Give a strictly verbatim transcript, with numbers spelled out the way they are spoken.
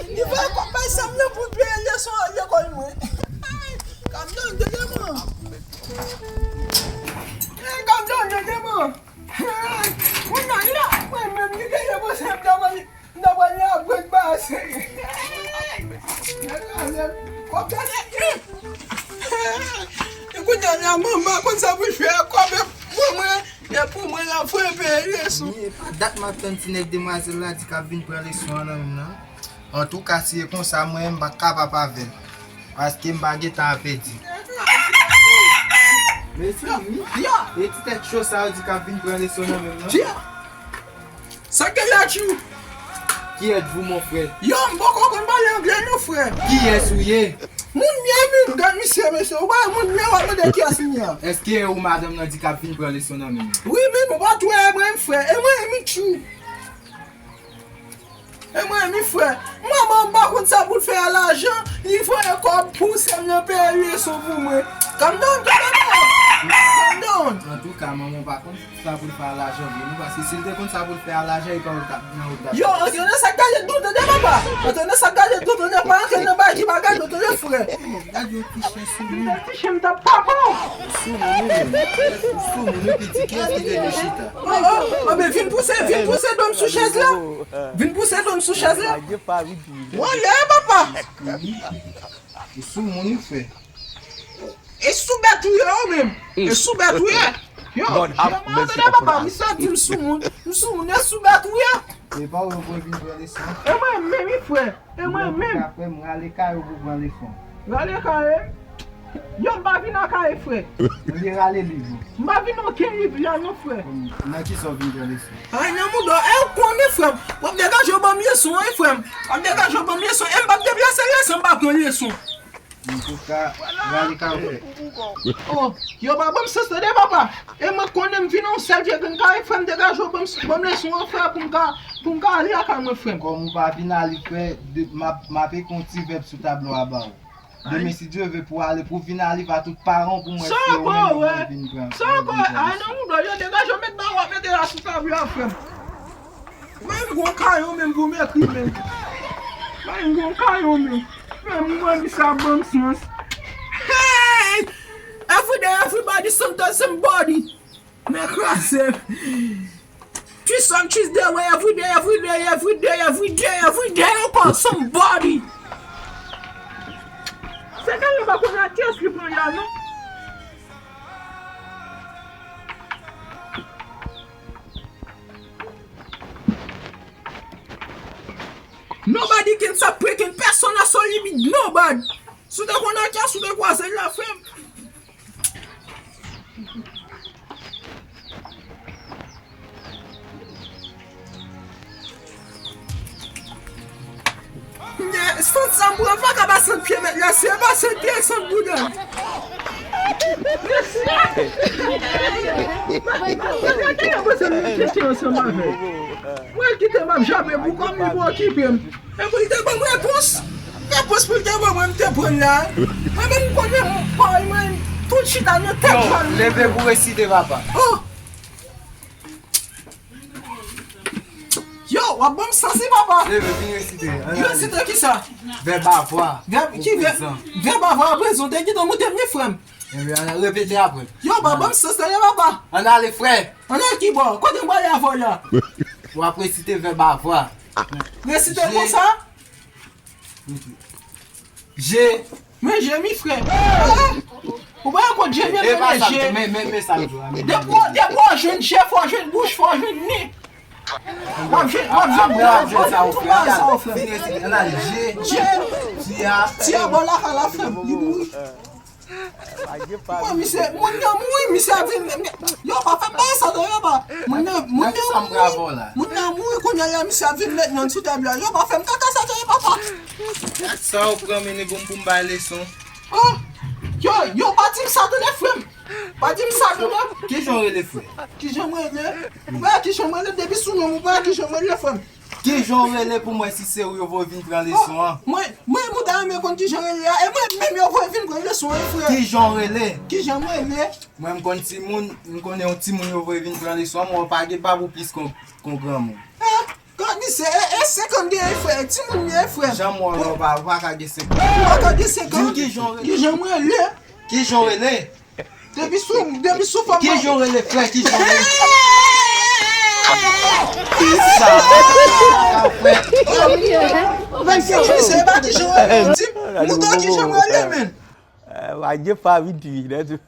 Li voye kòb bay sè m nan pou l peye leson lekòl mwen. Kamdon, tande mwen. Kamdon, tande mwen. Kounye a la, mwen menm li genyen pou sè m nan mwen. Nan mwen la, mwen pase. Kòb la, e kounye a la, manman konn sa pou l fè kòb e pou mwen, e pou mwen la, pou l peye leson. E pa dat m ap tann ti nèg demwazèl la di k ap vin pran leson an nan men m nan. Antouka, si e konsa, mwen, m pa kapab avè l. Paske m pa gen tan a pèdi. Mezanmi, e ti tèt cho sa yo di k ap vin pran leson nan men m nan. Sa k gen la, tchou? Qui êtes-vous, mon frère? Yo, m poko konn pale anglè non, frè. Kiyès ou ye? Moun byen, moun gad misye, mesye. Ou wè moun byen, w ap mande kiyès li ye. Èske ou madanm nan di k ap vin pran leson nan men m? Wi, men ou pa t wè e mwen, frè. E mwen, mi tchou. E mwen, mi frè. Manman m pa konn sa pou l fè a lajan, li voye kòb pou sè m nan peye leson pou mwen. Calm down, calm down. Calm down. Antouka, manman w pa konn sa pou l fè a lajan vre, non, paske si l te konn sa pou l fè a lajan, li pa t ap nan wout la. Yo, antre nan sa k gade dlo, tande, papa. Antre nan sa k gade dlo, tande, pa antre nan bagay ki pa gade dlo, tande, frè. Gad yon ti chen sou moun. Ti chen m t ap papa w. Sou moun, wi, menm. Sou moun, wi, piti. Kiyès ki te vin chita? Oh, oh, oh, men vin pouse, vin pouse do m sou chèz la. Vin pouse do m sou chèz la. Wale, papa. E sou moun, wi, frè. E sou bèt ou ye, ou menm. E sou bèt ou ye. Yo, yo, m tande papa, misye di m sou moun. M sou moun, e sou bèt ou ye. E pa ou yo pou vin pran leson. E mwen menm, wi, frè. E mwen menm. Frè m, rale kay ou pou pran leson. Rale kay, e? Yo, m pa vin nan kay, frè. Ou vle rale liv ou? M pa vin nan okenn liv la, non, frè. Nan ki sa w vin pran leson? Ay, nan mouda w, e ou konnen, frè m. W ap degaje w ban m leson, wi, frè m. W ap degaje w ban m leson. E m p ap deplase leson, m pa pran leson. Antouka, rale kay ou, frè. Oh, yo pa ban m sans, tande, papa. E mwen konnen m vin yon sèl vye grenn kay, frè m, degaje w ban m, ban m leson an, frè, pou m ka, pou m ka ale lakay mwen, frè m. Kòm ou pa vin ale, frè, de, m ap, m ap ekri yon ti vèb sou tablo a ba ou. Demen, si Dye ve, pou ale, pou vin ale pa tout paran pou mwen, se ou menm ki vin pran. Sa ankò, ay, nan mouda w, yo degaje w, met ba w ap mete la sou tablo a, frè m. Mwen m gon kayon menm pou m ekri menm. Mwen m gon kayon menm. Frè m, mwen, misye ap ban m sans. Hey! Every day, everybody, sometimes somebody. Men kraze m. Tris on Tris de we every day, every day, every day, every day, every day ankò, somebody. Se gade pa konn a kiyès li pran la non. Nobody can stop breaking, pèsonn a son limit, nobody. Si w te konn a kiyès ou te kwaze la, frè m. Yes, sant sa m pran pa ka pa sant pye mèt la, si e pa sant pye, sant bouda. Mwen kite m ap jape pou kòm li pou okipe m. Epi li te ban m repons. Repons pou li te ban mwen, m te pran la. Mwen menm m konnen m pòy mwen, tout chita nan tèt. Yo, leve pou resite, papa. Oh! Yo, w ap ban m sansi, papa. Leve, vin resite. Vin resite kisa? Vèb avwa. Vèb ki vèb? Vèb avwa, prezan. Te gentan moute m, wi, frè m. Ebyen, ann repete apre. Yo, pa ban m sans, tande, papa. Ann ale, frè. Ann ale ki bò? Kote m prale avè w la? W ap resite vèb avwa. Resite konsa? Je. Men je, mi frè. Ou pa konn je, men, men je. Men, men, men sa m di w la, men. Depi w, depi w jwenn je, fò w jwenn bouch, fò w jwenn nen. W ap jwenn, w ap jwenn, w ap jwenn sa w fè. Vin resite, ann ale, je. Je. Ti a. Ti a bò lakay la, frè m. Li mouri. Mwen, misye, moun nan mouri, misye ap vin, yo pa fè m bagay sa, yo pa. Moun nan, moun nan mouri, moun nan mouri, kounye a la, misye ap vin met nan sou tab la. Yo pa fè m kaka sa, yo pa. Sa w pran mennen pou m, pou m bay leson. Oh, yo, yo pa di m sa, tande, frè m. Pa di m sa, tande. Kijan w rele, frè? Kijan m rele? Ou pa kijan m rele, depi sou non m, ou pa kijan m rele, frè m. Kijan w rele pou m wè si se ou yo voye vin pran leson an? Mwen, mwen, mwen ta renmen konn kijan w rele a. E mwen menm yo voye vin pran leson an, frè. Kijan w rele? Kijan mwen rele? Mwen, m konn timoun, m konnen yon timoun yo voye vin pran leson an, mwen pa gen pa pou plis kon, kon granmoun. Eh, gad misye, e, e Senkant genyen frè, timoun genyen frè. Jan mwen la, ou pa ou pa ka gen senkant. Ou pa ka gen senkant. Di ki jan w rele. Ki jan mwen rele? Ki jan w rele? Depi sou, depi sou fanm Ki nan. jan w rele, frè? Ki jan w rele? Ki sa? Frè. Mwen se mwen se pa ki jan mwen rele. Di m, mouton ki jan mwen rele, men. Wajè pa vin twi lè tou.